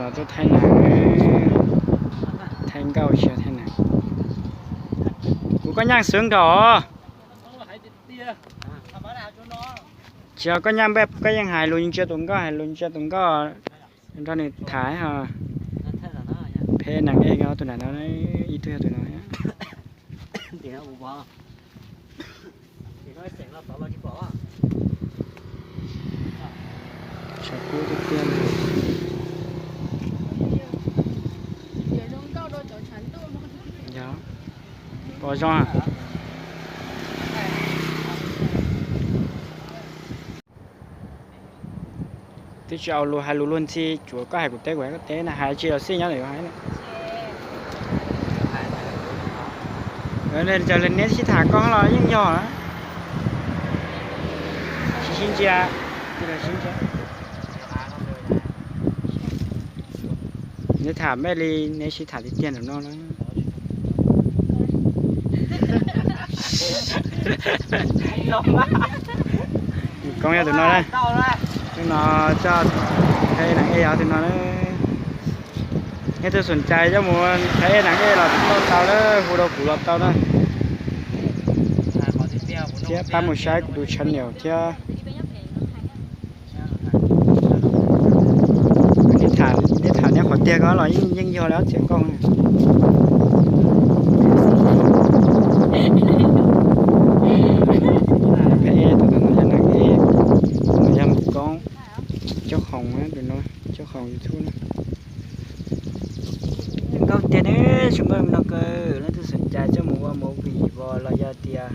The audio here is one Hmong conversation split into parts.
Los tuaj thaij nas, thaij nkauj tsis thaij nas. Kuv koj nyaaj xwb nkaus. Tsis yog koj nyaaj npaj koj yeej hais lus ntsia tus nkauj, hais lus ntsia tus nkauj nrog nws tham ho. Phem nas ej tus nram no, ib tug yog tus no. Tshav kub tiag tiag. Yog, pom zoo. Twb tsis au lus hais lus luag ntxhi, tsuav koj hais kuv teb kuv hais koj teb na, hais tsis los xij nyob ntawm yuav hais. Neb sib tham koj los yeej yog. Sib sib ntsia, sib ntsia. Neb tham mej li neb sib tham tiag tiag ntawm no na. Koob yog tus no na. Tus no coj Thaib Ev Nas Ej yog tus no na. Neb twg xoom cai coj mus Thaib Ev Nas Ej los tau tau lawm, hu rau kuv los tau na. Thiab pab mus saib kuv tus channel thiab. Neb tham neb qhov tiag ko los yeej yog lawm txiv nkauj. Peb tus no yog Nas Ej, tus no yog Mus Koob, coj khoom, coj khoom YouTube na. Nkauj tiag ne, tsis muaj no kawg, leej twg xoom cai coj mus ua movie vos los yog tias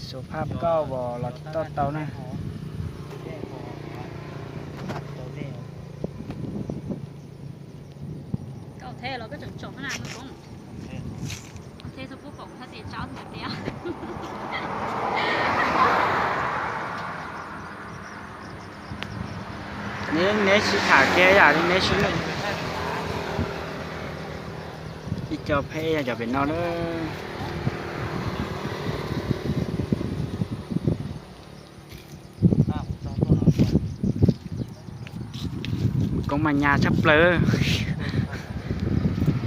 xu phaj kauj vos los tau tau na. Neb sib tham kiag yam li neb sib, ib co peb yog cov pem no na. Mus koob mas nyas tshaj plaws,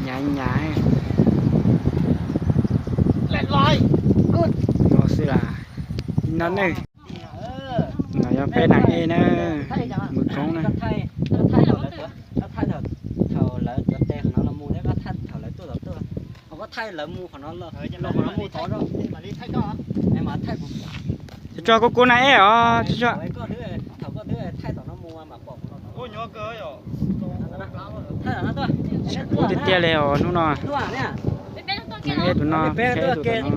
nyas nyas. No xwb las, no ne. No yog peb Nas Ej na, Mus Koob na. Tsuag tsuag kub kub Nas Ej os, tsuag tsuag. Kub tiag tiag li os hnub no. Nas Ej tus no, Thaib Ev tus no.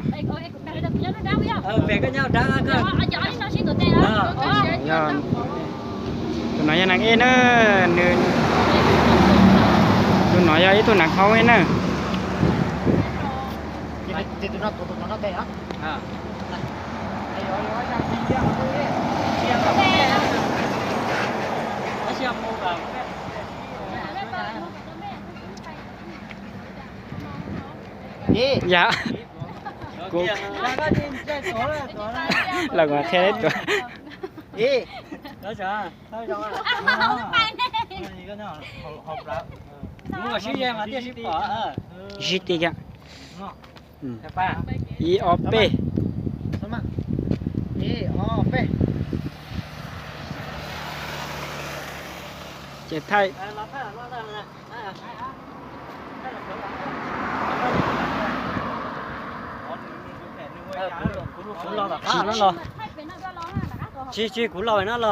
Tus no yog Nas Ej na, nws, tus no yog ib tug nas khoob na. Yam, kuv, los kuv qhia tuaj. Sib ti kiag. Ib ob peb. Ces thaij. Tsis, tsis, kuv los no los.